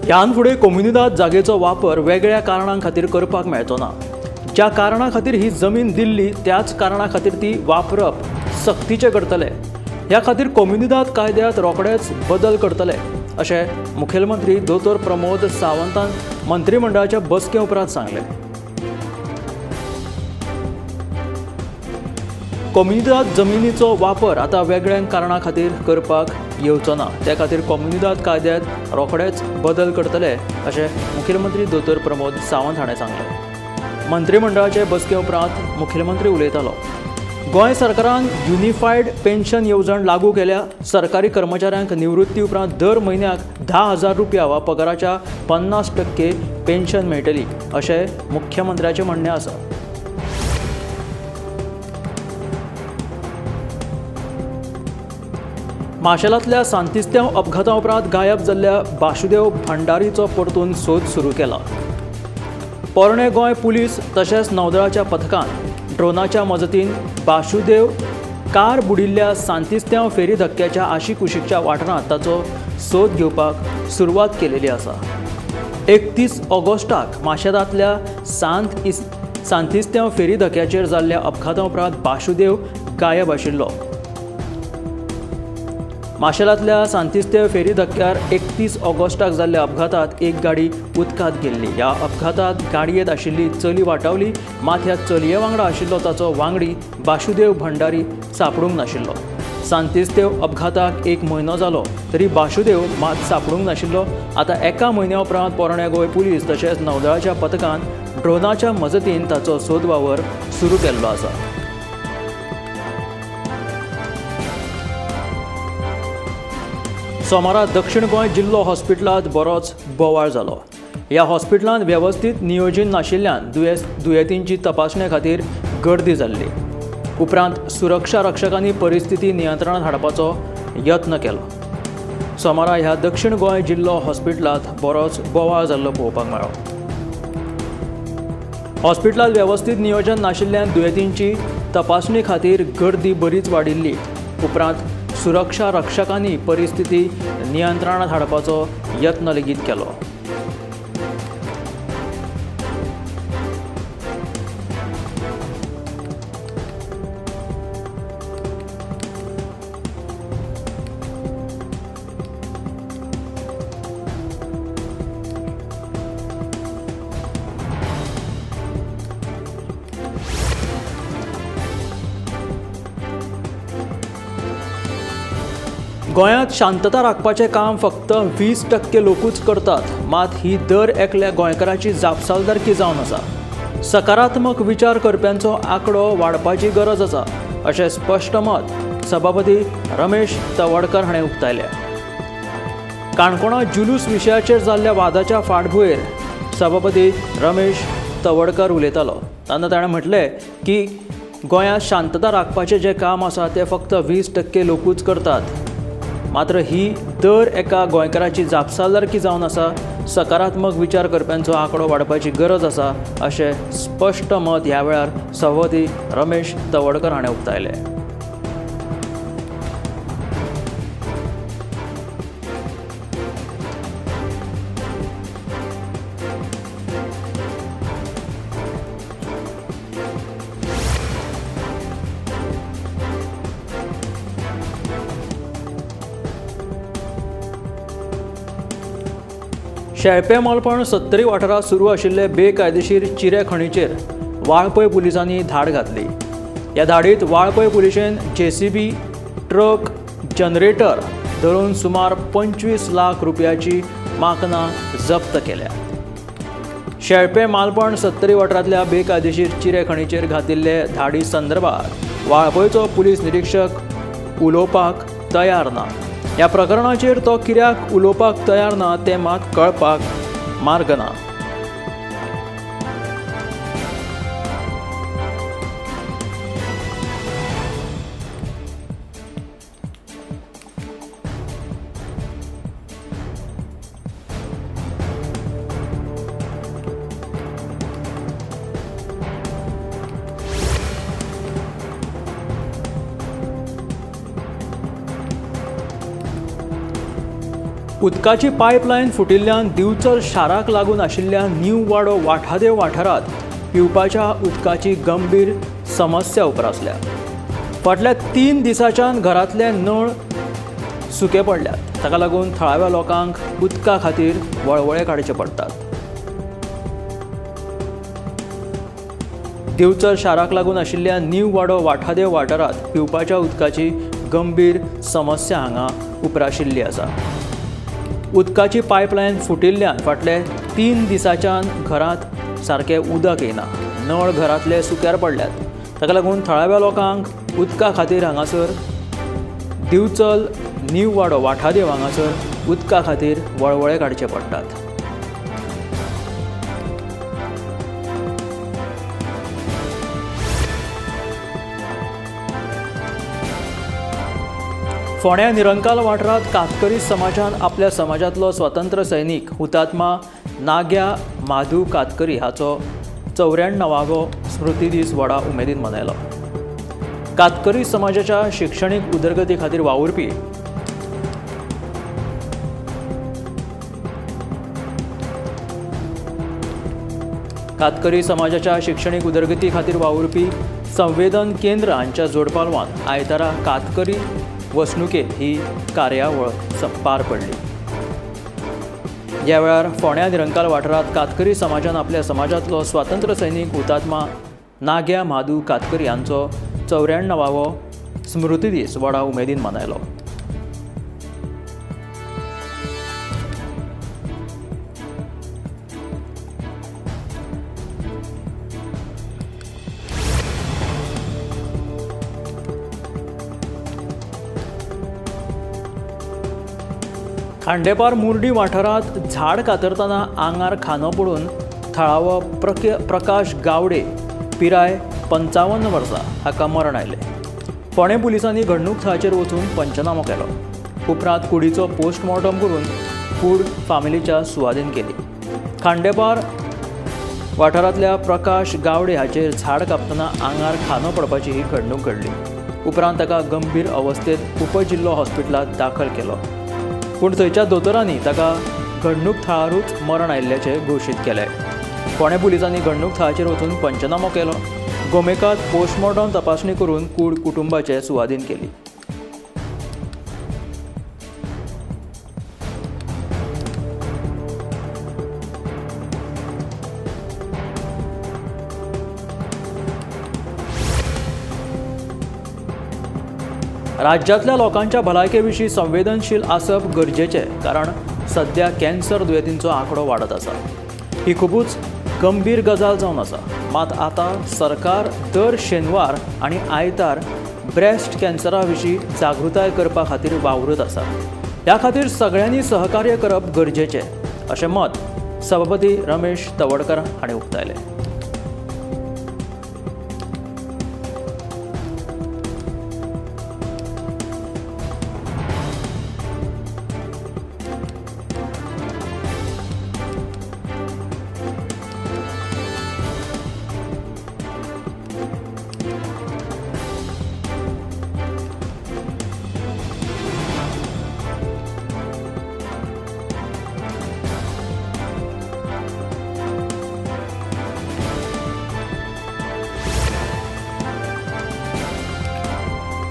ह्यान फुडें कोमुनिदाद जागेचो वापर वेगळ्या कारणां खातीर करपाक मेळचो ना। ज्या कारणा खातीर ही जमीन दिल्ली त्याच कारणा खातीर ती वापरप सक्तीचें करतले। ह्या खातीर कोमुनिदाद कायद्यांत रोखडेच बदल करतले अशें मुखेलमंत्री दोतोर प्रमोद सावंतान मंत्रिमंडळाच्या बसके उपरांत सांगलें। कोमुनिदाद जमिनीचो वापर आतां वेगळ्या कारणां खातीर करपाक येवचो ना, त्या खातीर कोमुनिदाद कायद्यांत रोखडेच बदल करतले अशें मुखेलमंत्री दोतोर प्रमोद सावंत हाणें सांगलें। मंत्रिमंडळाचे बसके उपरांत मुखेलमंत्री उलयतालो। गोंय सरकारान युनिफायड पेन्शन येवजण लागू केल्या। सरकारी कर्मचाऱ्यांक निवृत्ती उपरांत दर म्हयन्याक 10,000 रुपया वा पगाराच्या 50% पेन्शन मेळटली अशें मुख्यमंत्र्याचें म्हणणें आसा। माशेलांतल्या सांतिस्त्यांव अपघाता उपरांत गायब जाल्ल्या बाशुदेव भंडारीचो परतून सोद सुरू केला। पोरणे गोंय पुलीस तशेंच नौदळाच्या पथकान ड्रोनाच्या मजतीन बाशुदेव कार बुडिल्ल्या सांतिस्त्यांव फेरी धक्क्याच्या आशिकुशीकच्या वाठारांत ताचो सोद घेवपाक सुरवात केलेली आसा। 31 ऑगस्टाक माशेलांतल्या सांतिस्त्यांव फेरी धक्क्याचेर जाल्ल्या अपघाता उपरांत बाशुदेव गायब आशिल्लो। माशेलांतल्या सांतिस्त्यांव फेरी धक्क्यार 31 ऑगस्टाक जाल्ल्या अपघातांत एक गाडी उदकांत गेल्ली। ह्या अपघातांत गाडयेंत आशिल्ली चली वाटावली, मात ह्या चलये वांगडा आशिल्लो ताचो वांगडी बाशुदेव भंडारी सांपडूंक नाशिल्लो। सांतिस्त्यांव अपघाताक 1 म्हयनो जालो तरी बाशुदेव मात सांपडूंक नाशिल्लो। आतां 1 म्हयन्या उपरांत पोरणे गोंय पुलीस तशेंच नौदळाच्या पथकान ड्रोनाच्या मजतीन ताचो सोद वावर सुरू केल्लो आसा। सोमारा दक्षिण गोंय जिल्लो हॉस्पिटलांत बरोच बोवाळ जालो। ह्या हॉस्पिटलांत वेवस्थीत नियोजन नाशिल्ल्यान दुयेंतींची तपासणे खातीर गर्दी जाल्ली। उपरांत सुरक्षा रक्षकांनी परिस्थिती नियंत्रणांत हाडपाचो यत्न केलो। सोमारा ह्या दक्षिण गोंय जिल्लो हॉस्पिटलांत बरोच बोवाळ जाल्लो पळोवपाक मेळ्ळो। हॉस्पिटलांत वेवस्थीत नियोजन नाशिल्ल्यान दुयेंतींची तपासणी खातीर गर्दी बरीच वाडिल्ली। उपरांत सुरक्षा रक्षकांनी परिस्थिती नियंत्रणांत हाडपाचो यत्न लेगीत केलो। गोंयांत शांतता राखपाचें काम फक्त 20% लोकूच करतात, मात ही दर एकल्या गोंयकाराची जापसालदारकी जावन आसा। सकारात्मक विचार करप्यांचो आंकडो वाडपाची गरज आसा अशें स्पश्ट मत सभापती रमेश तवडकर हाणें उक्तायलें। काणकोणा जुलूस विशयाचेर जाल्ल्या वादाच्या फाटभुंयेर सभापती रमेश तवडकर उलयतालो तेन्ना ताणें म्हटलें की गोंयांत शांतता राखपाचें जें काम आसा तें फक्त 20% लोकूच करतात, मात्र ही दर एका गोंयकाराची जापसालदारकी जावन आसा। सकारात्मक विचार करप्यांचो आंकडो वाडपाची गरज आसा अशें स्पश्ट मत ह्या वेळार सभापती रमेश तवडकर हाणें उक्तायलें। शेळपे मलपण 70 वाठारांत सुरू आशिल्ले बेकायदेशीर चिरे खणीचेर वाळपय पुलिसांनी धाड घातली। ह्या धाडीत वाळपय पुलिशेन जेसीबी, ट्रक, जनरेटर धरून सुमार 25 लाख रुपयाची माकनां जप्त केल्या। शेळपे मालपण 70 वाठारांतल्या बेकायदेशीर चिरे खणीचेर घातिल्ले धाडी संदर्भात वाळपयचो पुलीस निरीक्षक उलोवपाक तयार ना। ह्या प्रकरणाचेर तो कित्याक उलोवपाक तयार ना तें मात कळपाक मार्ग ना। उदकाची पायपलायन फुटिल्ल्यान दिवचल शाराक लागून आशिल्ल्या न्यू वाडो वाठादेव वाठारांत पिवपाच्या उदकाची गंभीर समस्या उप्रासल्या. फाटल्या 3 दिसांच्यान घरांतले नळ सुके पडल्यात. ताका लागून थळाव्या लोकांक उदका खातीर वळवळे काडचे पडटात. दिवचल शाराक लागून आशिल्ल्या न्यू वाडो वाठादेव वाठारांत पिवपाच्या उदकाची गंभीर समस्या हांगा उप्राशिल्ली आसा. उदकाची पायपलायन फुटिल्ल्यान फाटले 3 दिसांच्यान घरांत सारकें उदक येना. नळ घरांतले सुक्यार पडल्यात. ताका लागून थळाव्या लोकांक उदका खातीर हांगासर दिवचल न्यू वाडो वाठादेव हांगासर उदका खातीर वळवळे काडचे पडटात. फोंड्या निरंकाल वाठारांत कातकरी समाजान आपल्या समाजांतलो स्वतंत्र सैनीक हुतात्मा नाग्या माधू कातकरी हाचो 94वो स्मृती दीस व्हडा उमेदीन मनयलो. कातकरी समाजाच्या शिक्षणीक उदरगती खातीर वावुरपी कातकरी समाजाच्या शिक्षणीक उदरगती खातीर वावुरपी संवेदन केंद्र हांच्या जोडपालवान आयतारा कातकरी वसणुकेंत ही कार्यावळ पार पडली. ह्या वेळार फोंड्या निरंकाल वाठारांत कातकरी समाजान आपल्या समाजांतलो स्वातंत्र्य सैनीक हुतात्मा नाग्या माधू कातकरी हांचो 94वो स्मृती दीस व्हडा उमेदीन मनयलो. खांडेपार मुर्डी वाठारांत झाड कातरतना आंगार खांदो पडून थळावो प्रकाश गावडे पिराय 55 वर्सां हाका मरण आयलें. फोंडें पुलिसांनी घडणूक थळाचेर वचून पंचनामो केलो. उपरांत कुडीचो पोस्टमॉर्टम करून कूड फामिलीच्या सुवादीन केली. खांडेपार वाठारांतल्या प्रकाश गावडे हाचेर झाड कापतना आंगार खांदो पडपाची ही घडणूक घडली. उपरांत ताका गंभीर अवस्थेत उपजिल्लो हॉस्पिटलांत दाखल केलो. पूण थंयच्या दोतोरांनी ताका घडणूक थळारूच मरण आयिल्ल्याचें घोशीत केलें. फोंडें पुलिसांनी घडणूक थळाचेर वचून पंचनामो केलो. गोमेकात पोस्टमॉर्टम तपासणी करून कूड कुटुंबाचे सुवादीन केली. राज्यांतल्या लोकांच्या भलायके विशीं संवेदनशील आसप गरजेचें, कारण सध्या कॅन्सर दुयेंतींचो आंकडो वाडत आसा. ही खुबूच गंभीर गजाल जावन आसा. मात आतां सरकार दर शेनवार आनी आयतार ब्रेस्ट कॅन्सरा विशीं जागृताय करपा खातीर वावरत आसा. ह्या खातीर सगळ्यांनी सहकार्य करप गरजेचें अशें मत सभापती रमेश तवडकर हांणी उक्तायलें.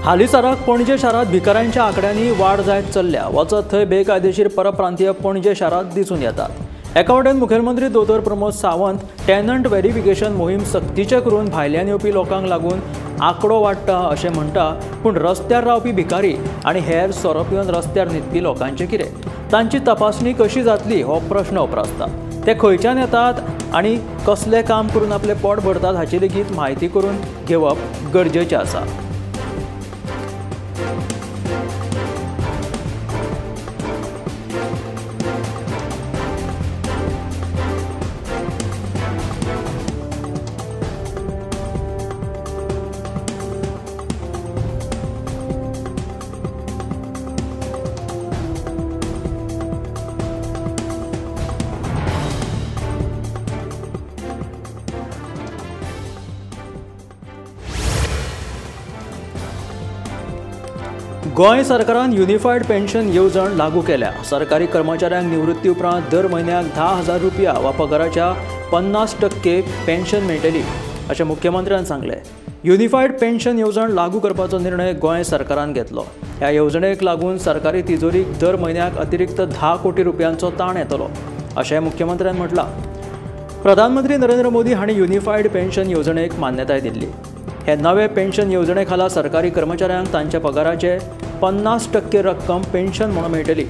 हालींसराक पणजे शारांत भिकाऱ्यांच्या आंकड्यांनी वाड जायत चल्ल्या. वचत थंय बेकायदेशीर परप्रांतीय पणजे शारांत दिसून येतात. एका वटेन मुखेलमंत्री दोतोर प्रमोद सावंत टॅनंट व्हेरिफिकेशन मोहीम सक्तीचें करून भायल्यान येवपी लोकांक लागून आंकडो वाडटा अशें म्हणटा, पूण रस्त्यार रावपी भिकारी आनी हेर सोरो पिवन रस्त्यार न्हिदपी लोकांचें कितें, तांची तपासणी कशी जातली हो प्रश्न उप्रासता. ते खंयच्यान येतात आनी कसलें काम करून आपलें पोट भरतात हाची लेगीत म्हायती करून घेवप गरजेचें आसा. गोंय सरकारान युनिफायड पेन्शन येवजण लागू केल्या. सरकारी कर्मचाऱ्यांक निवृत्ती उपरांत दर म्हयन्याक 10,000 रुपया वा पगाराच्या 50% पेन्शन मेळटली अशें मुख्यमंत्र्यान सांगलें. युनिफायड पेन्शन येवजण लागू करपाचो निर्णय गोंय सरकारान घेतलो. ह्या येवजणेक लागून सरकारी तिजोरीक दर म्हयन्याक अतिरिक्त 10 कोटी रुपयांचो ताण येतलो अशें मुख्यमंत्र्यान म्हटलां. प्रधानमंत्री नरेंद्र मोदी हांणी युनिफायड पेन्शन येवजणेक मान्यताय दिल्ली. हे नवे पेन्शन येवजणे खाला सरकारी कर्मचाऱ्यांक तांच्या पगाराचे 50% रक्कम पेन्शन म्हणून मेळटली.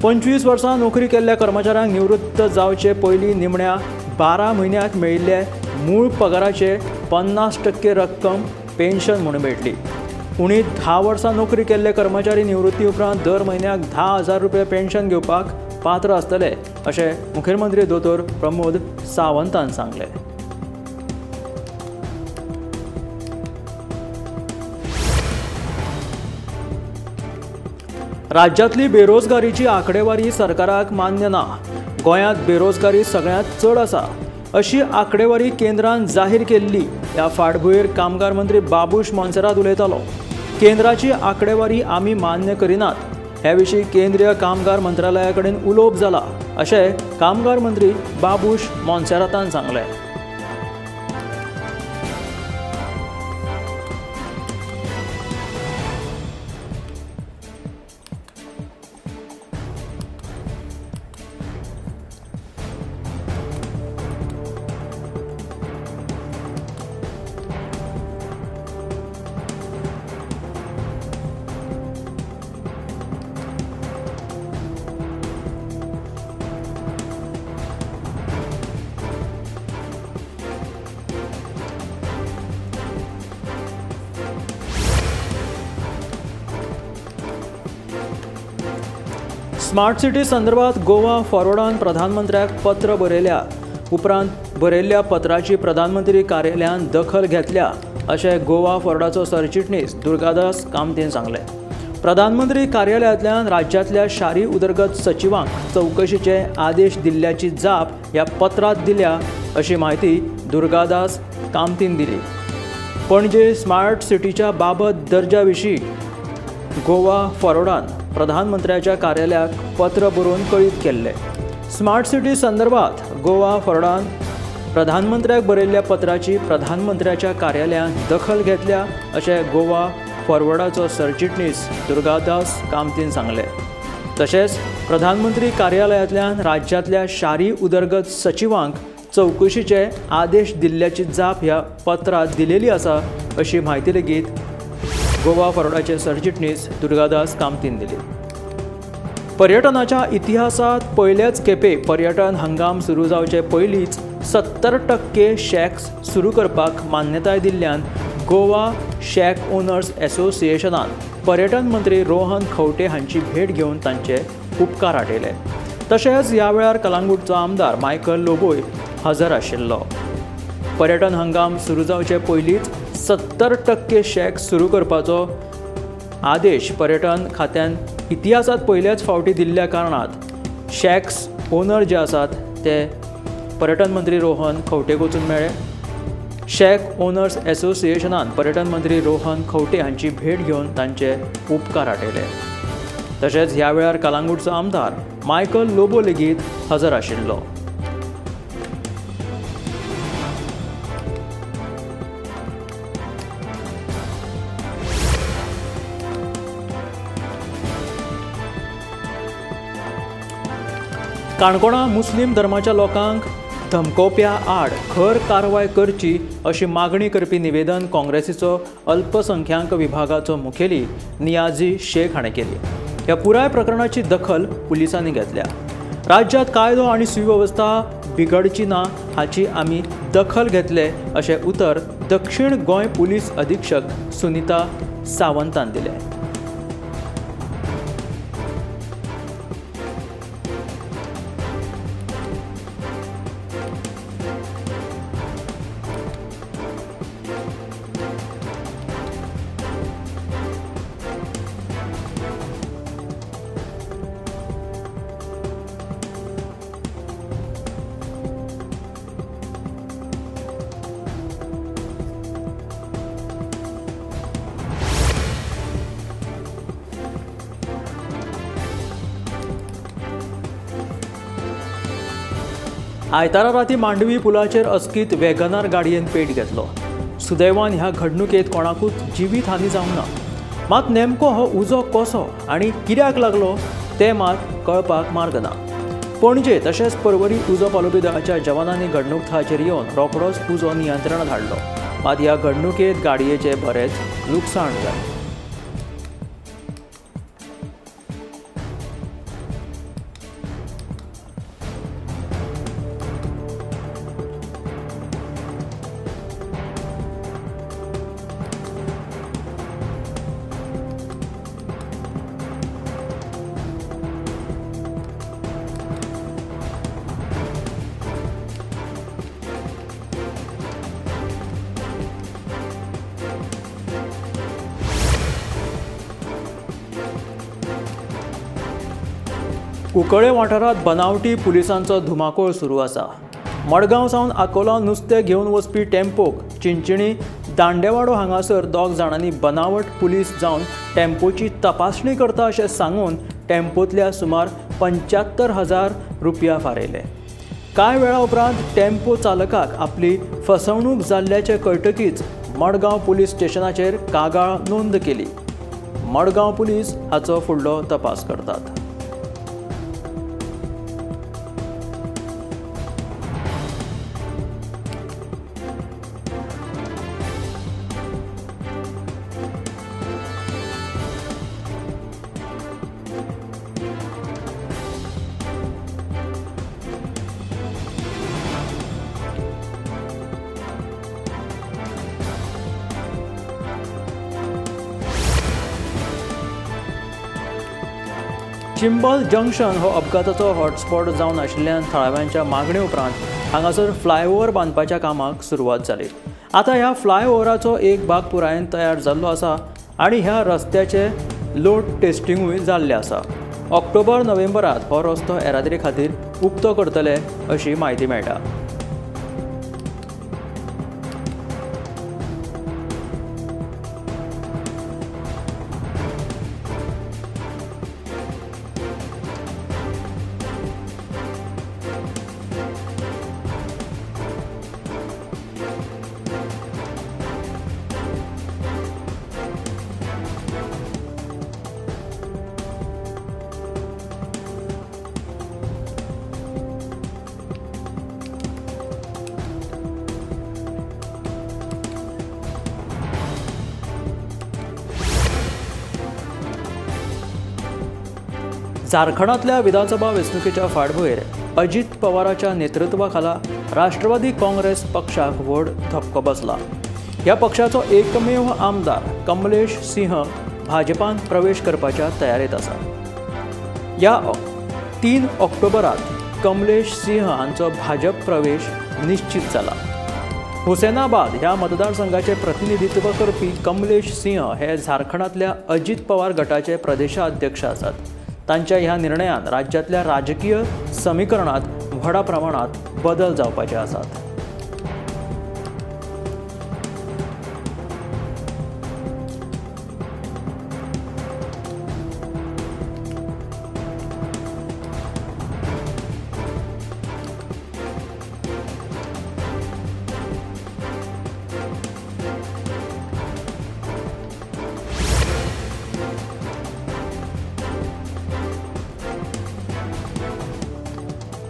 25 वर्सां नोकरी केल्ल्या कर्मचाऱ्यांक निवृत्त जावचे पयलीं निमण्या 12 म्हयन्यांत मेळिल्ले मूळ पगाराचे 50% रक्कम पेन्शन म्हणून मेळटली. उणी 10 वर्सां नोकरी केल्ले कर्मचारी निवृत्ती उपरांत दर म्हयन्याक 10,000 रुपया पेन्शन घेवपाक पात्र आसतले अशें मुखेलमंत्री दोतोर प्रमोद सावंतान सांगलें. राज्यांतली बेरोजगारीची आंकडेवारी सरकाराक मान्य ना. गोंयांत बेरोजगारी सगळ्यांत चड आसा अशी आंकडेवारी केंद्रान जाहीर केल्ली. ह्या फाटभुंयेर कामगार मंत्री बाबूश मोन्सेरात उलयतालो. केंद्राची आंकडेवारी आमी मान्य करिनात. हे विशीं केंद्रीय कामगार मंत्रालया कडेन उलोवप जाला अशें कामगार मंत्री बाबूश मोन्सेरातान सांगलें. स्मार्ट सिटी संदर्भात गोवा फॉरवर्डान प्रधानमंत्र्याक पत्र बरयल्या. उपरांत बरयल्ल्या पत्राची प्रधानमंत्री कार्यालयान दखल घेतल्या अशें गोवा फॉरवर्डाचो सरचिटणीस दुर्गादास कामतीन सांगलें. प्रधानमंत्री कार्यालयांतल्यान राज्यांतल्या शारी उदरगत सचिवांक चवकशीचे आदेश दिल्ल्याची जाप ह्या पत्रांत दिल्या अशी म्हायती दुर्गादास कामतीन दिली. पणजे स्मार्ट सिटीच्या बाबत दर्जा विशीं गोवा फॉरवर्डान प्रधानमंत्र्याच्या कार्यालयाक पत्र बरोवन कळीत केल्लें. स्मार्ट सिटी संदर्भात गोवा फॉरवर्डान प्रधानमंत्र्याक बरयल्ल्या पत्राची प्रधानमंत्र्याच्या कार्यालयान दखल घेतल्या अशें गोवा फॉरवर्डाचो सरचिटणीस दुर्गादास कामतीन सांगलें. तशेंच प्रधानमंत्री कार्यालयांतल्यान राज्यांतल्या शारी उदरगत सचिवांक चवकशीचे आदेश दिल्ल्याची जाप ह्या पत्रांत दिलेली आसा अशी म्हायती लेगीत गोवा फॉरवर्डाचे सरचिटणीस दुर्गादास कामतीन दिली. पर्यटनाच्या इतिहासात पयलेच खेपे पर्यटन हंगाम सुरू जावचे पयलींच 70% शॅक्स सुरू करपाक मान्यताय दिल्ल्यान गोवा शॅक ओनर्स एसोसिएशनान पर्यटन मंत्री रोहन खंवटे हांची भेट घेवन तांचे उपकार आठयले. तशेंच ह्या वेळार कलांगूटचो आमदार मायकल लोबोय हजर आशिल्लो. पर्यटन हंगाम सुरू जावचे पयलींच 70% शॅक सुरू करपाचो आदेश पर्यटन खात्यान इतिहासात पयल्याच फावटी दिल्ल्या कारणात शॅक्स ओनर जे आसात ते पर्यटन मंत्री रोहन खंवटेक वचून मेळ्ळे. शॅक ओनर्स एसोसिएशनान पर्यटन मंत्री रोहन खंवटे हांची भेट घेवन तांचे उपकार आठयले. तशेंच ह्या वेळार कलांगूटचो आमदार मायकल लोबो लेगीत हजर आशिल्लो. काणकोणा मुस्लीम धर्माच्या लोकांक धमकोवप्या आड खर कारवाय करची अशी मागणी करपी निवेदन काँग्रेसीचो अल्पसंख्याक विभागाचो मुखेली नियाजी शेख हाणें केली. ह्या पुराय प्रकरणाची दखल पुलिसांनी घेतल्या. राज्यांत कायदो आनी सुवेवस्था बिगडची ना हाची आमी दखल घेतले अशें उतर दक्षिण गोंय पुलीस अधीक्षक सुनीता सावंतान दिलें. आयतारा राती मांडवी पुलाचेर अचकीत वेगनार गाडयेन पेट घेतलो. सुदैवान ह्या घडणुकेत कोणाकूच जिवीत हानी जावंक ना. मात नेमको हो उजो कसो आनी कित्याक लागलो ते मात कळपाक मार्ग ना. पणजे तशेंच पर्वरी उजो पालोवपी दळाच्या जवानांनी घडणूक थळाचेर येवन रोखडोच उजो नियंत्रणात हाडलो. मात ह्या घडणुकेत गाडयेचें बरेंच लुकसाण जालें. कुंकळे वाठारांत बनावटी पुलिसांचो धुमाकूळ सुरू आसा. मडगांव सावन आकोला नुस्तें घेवन वचपी टेम्पोक चिंचिणी दांडेवाडो हांगासर 2 जाणांनी बनावट पुलीस जावन टेम्पोची तपासणी करता अशें सांगून टेम्पोंतल्या सुमार 75,000 रुपया फारयले. कांय वेळा उपरांत टेम्पो चालकाक आपली फसवणूक जाल्ल्याचें कळटकीच मडगांव पुलीस स्टेशनाचेर कागाळ नोंद केली. मडगांव पुलीस हाचो फुडलो तपास करतात. चिंबल जंक्शन हो अपघाताचो हॉटस्पॉट जावन आशिल्ल्यान थळाव्यांच्या मागणे उपरांत हांगासर फ्लायओव्हर बांदपाच्या कामाक सुरवात जाली. आतां ह्या फ्लायओव्हराचो एक भाग पुरायेन तयार जाल्लो आसा आनी ह्या रस्त्याचे लोड टेस्टिंगूय जाल्लें आसा. ऑक्टोबर नोव्हेंबरांत हो रस्तो येरादारी खातीर उक्तो करतले अशी म्हायती मेळटा. झारखंडातल्या विधानसभा वेंचणुकेच्या फाटभुंयेर अजित पवाराच्या नेतृत्वाखाला राष्ट्रवादी काँग्रेस पक्षाक व्हड धपको बसला. ह्या पक्षाचो एकमेव आमदार कमलेश सिंह भाजपान प्रवेश करपाच्या तयारेत आसा. ह्या 3 ऑक्टोबराक कमलेश सिंह हांचो भाजप प्रवेश निश्चित जाला. हुसेनाबाद ह्या मतदारसंघाचे प्रतिनिधित्व करपी कमलेश सिंह हे झारखंडातल्या अजित पवार गटाचे प्रदेशाध्यक्ष आसात. तांच्या ह्या निर्णयान राज्यांतल्या राजकीय समीकरणात व्हडा प्रमाणात बदल जावपाचे आसात.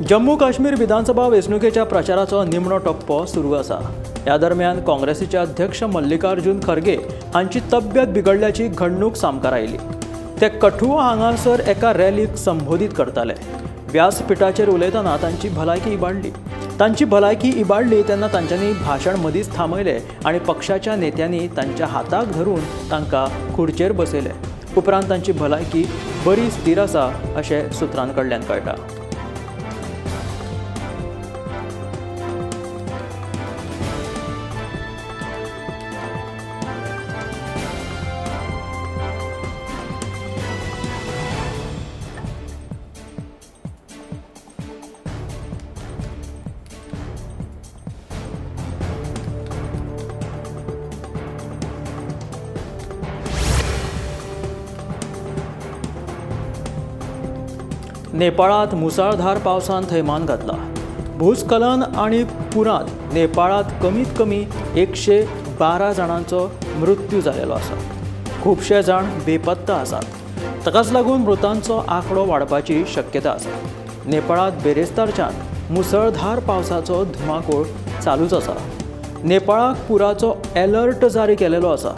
जम्मू काश्मीर विधानसभा वेंचणुकेच्या प्रचाराचो निमणो टप्पो सुरू आसा. ह्या दरम्यान काँग्रेसीचे अध्यक्ष मल्लिकार्जुन खरगे हांची तब्येत बिगडल्याची घडणूक सामकार आयली. ते कठुआ हांगासर एका रॅलीक संबोधीत करताले. व्यासपीठाचेर उलयतना तांची भलायकी इबाडली. तांची भलायकी इबाडली तेन्ना तांच्यांनी भाशण मदींच थांबयलें आनी पक्षाच्या नेत्यांनी तांच्या हाताक धरून तांकां खुर्चेर बसयले. उपरांत तांची भलायकी बरी स्थिर आसा अशें सुत्रां कडल्यान कळटा. नेपाळात मुसळधार पावसान थैमान घातला. भूस्खलन आनी पुरांत नेपाळांत कमीत कमी 112 जाणांचो मृत्यू जाल्लो आसा. खुबशे जाण बेपत्ता आसात. ताकाच लागून मृतांचो आंकडो वाडपाची शक्यता आसा. नेपाळांत बेरेस्तारच्यान मुसळधार पावसाचो धुमाकूळ चालूच आसा. नेपाळाक पुराचो अलर्ट जारी केलेलो आसा.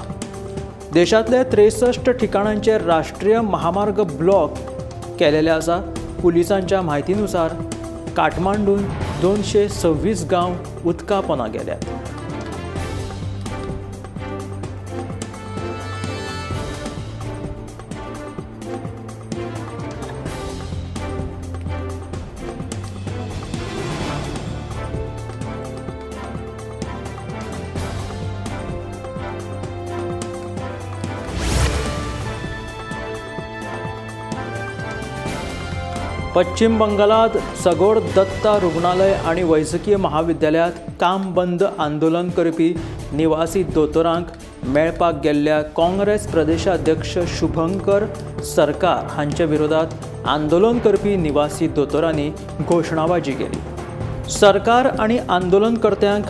देशांतले 63 ठिकाणांचेर राष्ट्रीय महामार्ग ब्लॉक केलेले आसा. पुलिसांच्या म्हायतीनुसार काठमांडून 226 गांव उदका पोंदा गेल्यात. पश्चिम बंगालात सगोर दत्ता रुग्णालय आणि वैजकीय महाविद्यालयात काम बंद आंदोलन करपी निवासी दोतोरांक मेळपाक गेल्ल्या काँग्रेस प्रदेशाध्यक्ष शुभंकर सरकार हांच्या विरोधात आंदोलन करपी निवासी दोतोरांनी घोषणाबाजी केली. सरकार आणि आंदोलनकर्त्यांक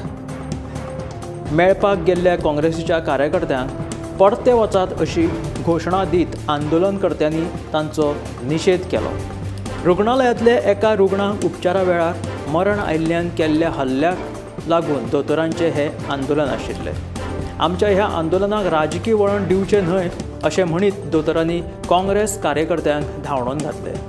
मेळपाक गेल्ल्या काँग्रेसीच्या कार्यकर्त्यांक परते वचात अशी घोषणा दीत आंदोलनकर्त्यांनी तांचो निषेध केलो. रुग्णालयांतले एका रुग्णाक उपचारा वेळार मरण आयिल्ल्यान केल्ल्या हल्ल्याक लागून दोतोरांचें हें आंदोलन आशिल्लें. आमच्या ह्या आंदोलनाक राजकी वळण दिवचें न्हय अशें म्हणीत दोतोरांनी काँग्रेस कार्यकर्त्यांक धांवडोवन घातले.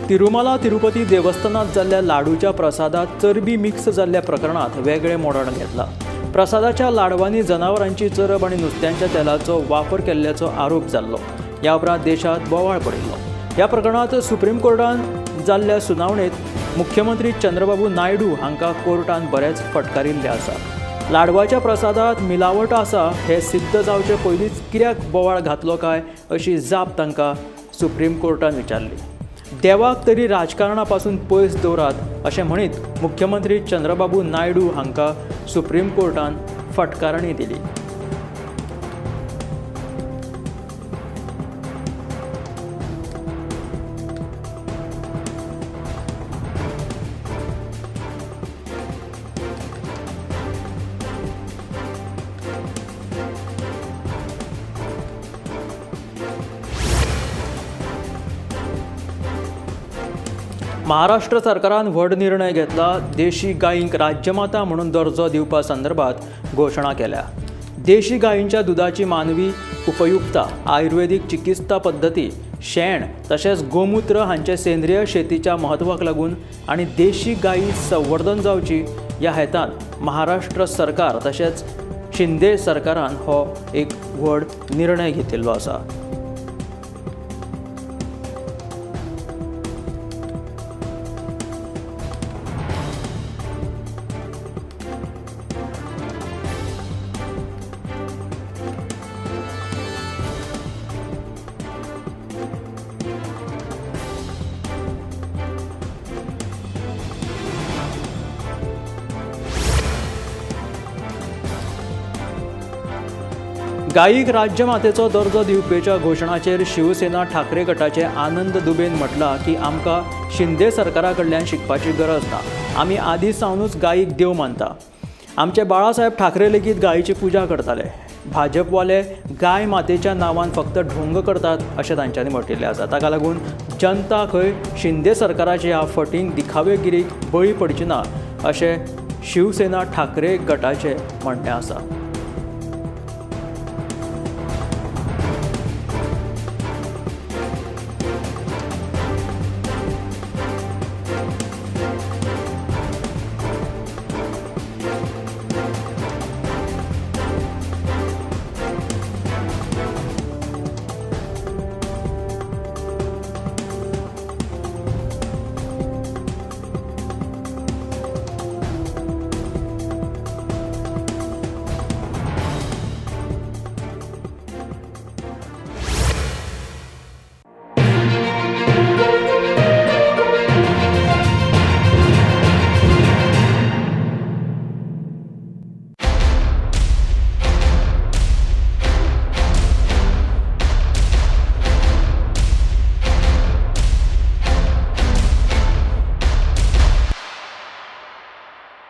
तिरुमाला तिरुपती देवस्थानात जाल्ल्या लाडूच्या प्रसादात चरबी मिक्स जाल्ल्या प्रकरणात वेगळें मोडण घेतलां. प्रसादाच्या लाडवांनी जनावरांची चरब आनी नुस्त्यांच्या तेलाचो वापर केल्ल्याचो आरोप जाल्लो. ह्या उपरांत देशांत बोवाळ पडिल्लो. ह्या प्रकरणांत सुप्रीम कोर्टान जाल्ल्या सुनावणेंत मुख्यमंत्री चंद्रबाबू नायडू हांकां कोर्टान बरेंच फटकारिल्लें आसा. लाडवाच्या प्रसादात मिलावट आसा हें सिद्ध जावचे पयलींच कित्याक बोवाळ घातलो काय अशी जाप तांकां सुप्रीम कोर्टान विचारली. देवाक तरी राजकारणा पासून पयस दवरात अशें म्हणीत मुख्यमंत्री चंद्रबाबू नायडू हांकां सुप्रीम कोर्टान फटकारणी दिली. महाराष्ट्र सरकारान व्हड निर्णय घेतला. देशी गायींक राज्यमाता म्हणून दर्जो दिवपा संदर्भात घोशणा केल्या. देशी गायींच्या दुदाची मानवी उपयुक्ता, आयुर्वेदीक चिकित्सा पद्दती, शेण तशेंच गोमूत्र हांचे सेंद्रीय शेतीच्या म्हत्वाक लागून आनी देशी गायी संवर्धन जावची ह्या हेतान महाराष्ट्र सरकार तशेंच शिंदे सरकारान हो एक व्हड निर्णय घेतिल्लो आसा. गायीक राज्यमातेचो दर्जो दिवपाच्या घोशणाचेर शिवसेना ठाकरे गटाचे आनंद दुबेन म्हटलां की आमकां शिंदे सरकारा कडल्यान शिकपाची गरज ना. आमी आदी सावनूच गायीक देव मानता. आमचे बाळासाहेब ठाकरे लेगीत गायीची पुजा करताले. भाजपवाले गाय मातेच्या नांवान फक्त ढोंग करतात अशें तांच्यांनी म्हटिल्लें आसा. ताका लागून जनता खंय शिंदे सरकाराचे ह्या फटींग दिखावेगिरीक बळी पडची ना अशें शिवसेना ठाकरे गटाचें म्हणणें आसा.